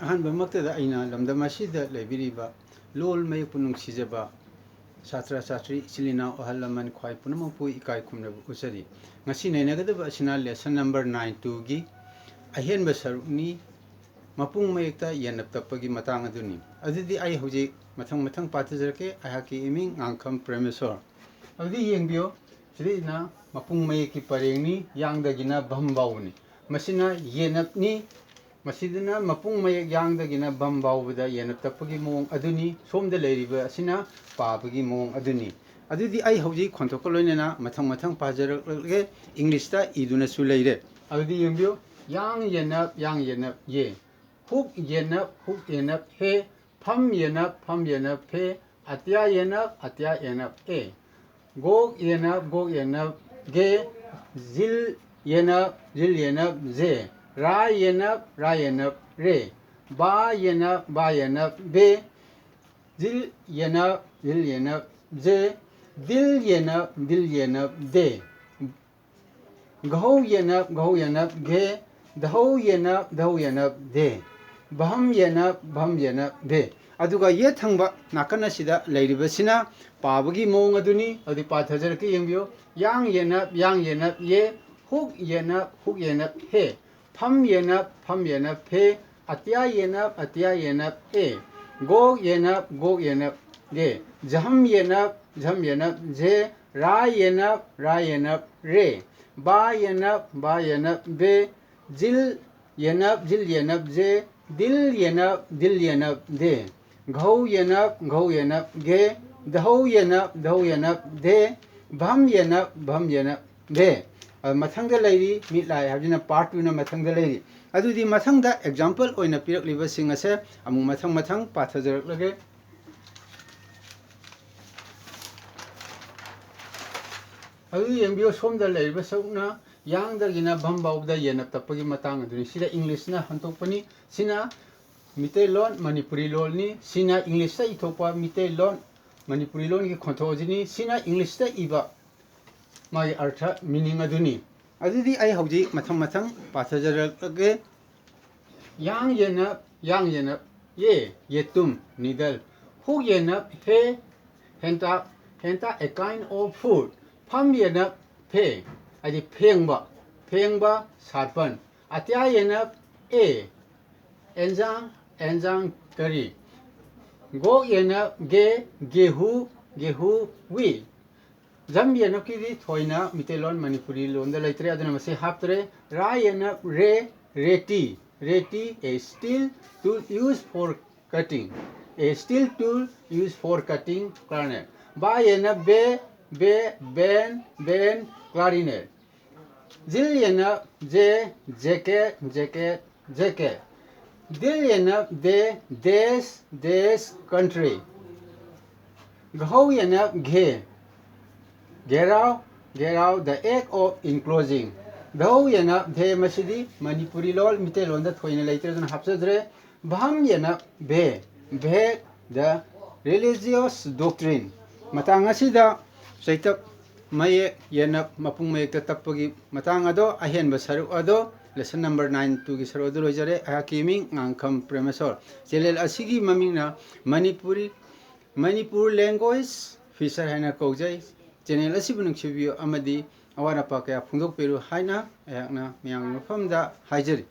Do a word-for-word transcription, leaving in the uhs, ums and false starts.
ꯑꯍꯥꯟꯕꯃꯛꯇꯗ ꯑꯩꯅ ꯂꯝꯗꯝ ꯑꯁꯤꯗ ꯂꯩꯕꯤꯔꯤꯕ ꯂꯣꯜ ꯃꯌꯦꯛꯄꯨ ꯅꯨꯡꯁꯤꯖꯕ ꯁꯥꯇ꯭ꯔ ꯁꯥꯇ꯭ꯔꯤ, ꯏꯆꯤꯜ ꯏꯅꯥꯎ, ꯑꯍꯜ ꯂꯃꯟ ꯈ꯭ꯋꯥꯏ ꯄꯨꯝꯅꯃꯛꯄꯨ ꯏꯀꯥꯏ ꯈꯨꯝꯅꯕ ꯎꯠꯆꯔꯤ꯫ ꯉꯁꯤ ꯅꯩꯅꯒꯗꯕ ꯑꯁꯤꯅ lesson number nine two ꯒꯤ ꯑꯍꯦꯟꯕ ꯁꯔꯨꯛꯅꯤ, ꯃꯄꯨꯡ ꯃꯌꯦꯛꯇ ꯌꯦꯟꯅꯞ ꯇꯞꯄꯒꯤ ꯃꯇꯥꯡ ꯑꯗꯨꯅꯤ꯫ ꯑꯗꯨꯗꯤ ꯑꯩ ꯍꯧꯖꯤꯛ ꯃꯊꯪ ꯃꯊꯪ ꯄꯥꯊꯖꯔꯛꯀꯦ꯫ ꯑꯩꯍꯥꯛꯀꯤ ꯏꯃꯤꯡ ꯉꯥꯡꯈꯝ ꯄ꯭ꯔꯦꯃꯦꯁꯣꯔ꯫ ꯑꯗꯨꯗꯤ ꯌꯦꯡꯕꯤꯌꯨ, ꯁꯤꯗꯩꯅ ꯃꯄꯨꯡ ꯃꯌꯦꯛꯀꯤ ꯄꯔꯦꯡꯅꯤ, ꯌꯥꯡꯗꯒꯤꯅ ꯚꯝ ꯐꯥꯎꯕꯅꯤ꯫ ꯃꯁꯤꯅ ꯌꯦꯟꯅꯞꯅꯤ꯫ ꯃꯁꯤꯗꯅ ꯃꯄꯨꯡ ꯃꯌꯦꯛ ꯌꯥꯡꯗꯒꯤꯅ ꯚꯝ ꯐꯥꯎꯕꯗ ꯌꯦꯟꯅꯞ ꯇꯞꯄꯒꯤ ꯃꯑꯣꯡ ꯑꯗꯨꯅꯤ꯫ ꯁꯣꯝꯗ ꯂꯩꯔꯤꯕ ꯑꯁꯤꯅ ꯄꯥꯕꯒꯤ ꯃꯑꯣꯡ ꯑꯗꯨꯅꯤ꯫ ꯑꯗꯨꯗꯤ ꯑꯩ ꯍꯧꯖꯤꯛ ꯈꯣꯟꯊꯣꯛꯀ ꯂꯣꯏꯅꯅ ꯃꯊꯪ ꯃꯊꯪ ꯄꯥꯖꯔꯛꯂꯒꯦ꯫ ꯏꯪꯂꯤꯁꯇ ꯏꯗꯨꯅꯁꯨ ꯂꯩꯔꯦ꯫ ꯑꯗꯨꯗꯤ ꯌꯦꯡꯕꯤꯌꯨ, ꯌꯥꯡ ꯌꯦꯟꯅꯞ, ꯌꯥꯡ ꯌꯦꯟꯅꯞ ꯌꯦ꯫ ꯍꯨꯛ ꯌꯦꯟꯅꯞ, ꯍꯨꯛ ꯌꯦꯟꯅꯞ ꯍꯦ꯫ ꯐꯝ ꯌꯦꯟꯅꯞ, ꯐꯝ ꯌꯦꯟꯅꯞ ꯐꯦ꯫ ꯑꯇꯤꯌꯥ ꯌꯦꯟꯅꯞ, ꯑꯇꯤꯌꯥ ꯌꯦꯟꯅꯞ ꯑꯦ꯫ ꯒꯣꯛ ꯌꯦꯟꯅꯞ, ꯒꯣꯛ ꯌꯦꯟꯅꯞ ꯒꯦ꯫ ꯖꯤꯜ ꯌꯦꯟꯅꯞ, ꯖꯤꯜ ꯌꯦꯟꯅꯞ ꯖꯦ꯫ ꯔꯥ ꯌꯦꯟꯅꯞ, ꯔꯥ ꯌꯦꯟꯅꯞ ꯔꯦ꯫ ꯕꯥ ꯌꯦꯟꯅꯞ, ꯕꯥ ꯌꯦꯟꯅꯞ ꯕꯦ꯫ ꯖꯤꯜ ꯌꯦꯟꯅꯞ, ꯖꯤꯜ ꯌꯦꯟꯅꯞ ꯖꯦ꯫ ꯗꯤꯜ ꯌꯦꯟꯅꯞ, ꯗꯤꯜ ꯌꯦꯟꯅꯞ ꯗꯦ꯫ ꯘꯧ ꯌꯦꯟꯅꯞ, ꯘꯧ ꯌꯦꯟꯅꯞ ꯘꯦ꯫ ꯙꯧ ꯌꯦꯟꯅꯞ, ꯙꯧ ꯌꯦꯟꯅꯞ ꯙꯦ꯫ ꯚꯝ ꯌꯦꯟꯅꯞ, ꯚꯝ ꯌꯦꯟꯅꯞ ꯚꯦ꯫ ꯑꯗꯨꯒ ꯌꯦꯠ ꯊꯪꯕ ꯅꯥꯀꯟ ꯑꯁꯤꯗ ꯂꯩꯔꯤꯕꯁꯤꯅ ꯄꯥꯕꯒꯤ ꯃꯑꯣꯡ ꯑꯗꯨꯅꯤ꯫ ꯑꯗꯨꯗꯤ ꯄꯥꯊꯖꯔꯛꯀꯦ, ꯌꯦꯡꯕꯤꯌꯨ꯫ ꯌꯥꯡ ꯌꯦꯟꯅꯞ, ꯌꯥꯡ ꯌꯦꯟꯅꯞ ꯌꯦ꯫ ꯍꯨꯛ ꯌꯦꯟꯅꯞ, ꯍꯨꯛ ꯌꯦꯟꯅꯞ ꯍꯦ꯫ ꯐꯝ ꯌꯦꯟꯅꯞ, ꯐꯝ ꯌꯦꯟꯅꯞ ꯐꯦ꯫ ꯑꯇꯤꯌꯥ ꯌꯦꯟꯅꯞ, ꯑꯇꯤꯌꯥ ꯌꯦꯟꯅꯞ ꯑꯦ꯫ ꯒꯣꯛ ꯌꯦꯟꯅꯞ, ꯒꯣꯛ ꯌꯦꯟꯅꯞ ꯒꯦ꯫ ꯖꯍꯝ ꯌꯦꯟꯅꯞ, ꯖꯍꯝ ꯌꯦꯟꯅꯞ ꯖꯦ꯫ ꯔꯥ ꯌꯦꯟꯅꯞ, ꯔꯥ ꯌꯦꯟꯅꯞ ꯔꯦ꯫ ꯕꯥ ꯌꯦꯟꯅꯞ, ꯕꯥ ꯌꯦꯟꯅꯞ ꯕꯦ꯫ ꯖꯤꯜ ꯌꯦꯟꯅꯞ, ꯖꯤꯜ ꯌꯦꯟꯅꯞ ꯖꯦ꯫ ꯗꯤꯜ ꯌꯦꯟꯅꯞ, ꯗꯤꯜ ꯌꯦꯟꯅꯞ ꯗꯦ꯫ ꯘꯧ ꯌꯦꯟꯅꯞ, ꯘꯧ ꯌꯦꯟꯅꯞ ꯘꯦ꯫ ꯙꯧ ꯌꯦꯟꯅꯞ, ꯙꯧ ꯌꯦꯟꯅꯞ ꯙꯦ꯫ ꯚꯝ ꯌꯦꯟꯅꯞ, ꯚꯝ ꯌꯦꯟꯅꯞ ꯚꯦ꯫ ꯑ, ꯃꯊꯪꯗ ꯂꯩꯔꯤ, ꯃꯤꯠ ꯂꯥꯏ ꯍꯥꯏꯕꯁꯤꯅ part two ꯅ ꯃꯊꯪꯗ ꯂꯩꯔꯤ꯫ ꯑꯗꯨꯗꯤ ꯃꯊꯪꯗ example ꯑꯣꯏꯅ ꯄꯤꯔꯛꯂꯤꯕꯁꯤꯡ ꯑꯁꯦ ꯑꯃꯨꯛ ꯃꯊꯪ ꯃꯊꯪ ꯄꯥꯊꯖꯔꯛꯂꯒꯦ꯫ ꯑꯗꯨ ꯌꯦꯡꯕꯤꯌꯨ, ꯁꯣꯝꯗ ꯂꯩꯔꯤꯕ ꯁꯔꯨꯛꯅ ꯌꯥꯡꯗꯒꯤꯅ ꯚꯝ ꯐꯥꯎꯕꯗ ꯌꯦꯟꯅꯞ ꯇꯞꯄꯒꯤ ꯃꯇꯥꯡ ꯑꯗꯨꯅꯤ꯫ ꯁꯤꯗ ꯏꯪꯂꯤꯁꯅ ꯍꯟꯗꯣꯛꯄꯅꯤ꯫ ꯁꯤꯅ ꯃꯤꯇꯩꯂꯣꯟ ꯃꯅꯤꯄꯨꯔꯤ ꯂꯣꯟꯅꯤ꯫ ꯁꯤꯅ ꯏꯪꯂꯤꯁꯇ ꯏꯊꯣꯛꯄ ꯃꯤꯇꯩꯂꯣꯟ ꯃꯅꯤꯄꯨꯔꯤ ꯂꯣꯟꯒꯤ ꯈꯣꯟꯊꯣꯛ ꯑꯁꯤꯅꯤ꯫ ꯁꯤꯅ ꯏꯪꯂꯤꯁꯇ ꯏꯕ ꯃꯥꯒꯤ ꯑꯔꯊ, meaning ꯑꯗꯨꯅꯤ꯫ ꯑꯗꯨꯗꯤ ꯑꯩ ꯍꯧꯖꯤꯛ ꯃꯊꯪ ꯃꯊꯪ ꯄꯥꯊꯖꯔꯛꯂꯒꯦ꯫ ꯌꯥꯡ ꯌꯦꯅꯞ, ꯌꯥꯡ ꯌꯦꯅꯞ, ꯌꯦ, ꯌꯦꯇꯨꯝ, needle꯫ ꯍꯨꯛ ꯌꯦꯅꯞ, ꯍꯦ, ꯍꯦꯟꯇꯥꯛ, ꯍꯦꯟꯇꯥꯛ, a kind of food꯫ ꯐꯝ ꯌꯦꯅꯞ, ꯐꯦ, ꯍꯥꯏꯗꯤ ꯐꯦꯡꯕ, ꯐꯦꯡꯕ, ꯁꯥꯔꯄꯟ꯫ ꯑꯇꯤꯌꯥ ꯌꯦꯅꯞ, ꯑꯦ, ꯑꯦꯟꯖꯥꯡ, ꯑꯦꯟꯖꯥꯡ ꯀꯔꯤ꯫ ꯒꯣꯛ ꯌꯦꯅꯞ, ꯒꯦ, ꯒꯦꯍꯨ, ꯒꯦꯍꯨ, ꯋꯤ꯫ ꯖꯝ ꯌꯦꯅꯞꯀꯤꯗꯤ ꯊꯣꯏꯅ ꯃꯤꯇꯩꯂꯣꯟ ꯃꯅꯤꯄꯨꯔꯤ ꯂꯣꯟꯗ ꯂꯩꯇ꯭ꯔꯦ, ꯑꯗꯨꯅ ꯃꯁꯤ ꯍꯥꯞꯇ꯭ꯔꯦ꯫ ꯔꯥ ꯌꯦꯅꯞ, ꯔꯦ, ꯔꯦꯇꯤ, ꯔꯦꯇꯤ, a steel tool used for cutting, a steel tool used for cutting clarinet꯫ ꯕꯥ ꯌꯦꯅꯞ, ꯕꯦ, ꯕꯦ, ꯕꯦꯟ, ꯕꯦꯟ, clarinet꯫ ꯖꯤꯜ ꯌꯦꯅꯞ, ꯖꯦ, jacket, jacket, jacket꯫ ꯗꯤꯜ ꯌꯦꯅꯞ, ꯗꯦ, dash, dash, country꯫ ꯘꯧ ꯌꯦꯅꯞ, ꯘꯦ, ꯘꯦꯔꯥꯎ, ꯘꯦꯔꯥꯎ, the act of enclosing꯫ ꯙꯧ ꯌꯦꯅꯞ, ꯙꯦ, ꯃꯁꯤꯗꯤ ꯃꯅꯤꯄꯨꯔꯤ ꯂꯣꯜ ꯃꯤꯇꯩꯂꯣꯟꯗ ꯊꯣꯏꯅ ꯂꯩꯇ꯭ꯔꯦ, ꯑꯗꯨꯅ ꯍꯥꯞꯆꯗ꯭ꯔꯦ꯫ ꯚꯥꯝ ꯌꯦꯅꯞ, ꯚꯦ, ꯚꯦ, the religious doctrine꯫ ꯃꯇꯥꯡ ꯑꯁꯤꯗ ꯆꯩꯇꯞ ꯃꯌꯦꯛ ꯌꯦꯅꯞ ꯃꯄꯨꯡ ꯃꯌꯦꯛꯇ ꯇꯞꯄꯒꯤ ꯃꯇꯥꯡ ꯑꯗꯣ, ꯑꯍꯦꯟꯕ ꯁꯔꯨꯛ ꯑꯗꯣ, lesson number nine two ꯒꯤ ꯁꯔꯨꯛ ꯑꯗꯨ ꯂꯣꯏꯖꯔꯦ꯫ ꯑꯩꯍꯥꯛꯀꯤ ꯃꯤꯡ ꯉꯥꯡꯈꯝ ꯄ꯭ꯔꯦꯃꯦꯁꯣꯔ꯫ Channel ꯑꯁꯤꯒꯤ ꯃꯃꯤꯡꯅ ꯃꯅꯤꯄꯨꯔꯤ, ꯃꯅꯤꯄꯨꯔ language feature ꯍꯥꯏꯅ ꯀꯧꯖꯩ꯫ Channel ꯑꯁꯤꯕꯨ ꯅꯨꯡꯁꯤꯕꯤꯌꯨ ꯑꯃꯗꯤ ꯑꯋꯥꯠ ꯑꯄꯥ ꯀꯌꯥ ꯐꯣꯡꯗꯣꯛꯄꯤꯔꯨ ꯍꯥꯏꯅ ꯑꯩꯍꯥꯛꯅ ꯃꯌꯥꯝꯒꯤ ꯃꯐꯝꯗ ꯍꯥꯏꯖꯔꯤ꯫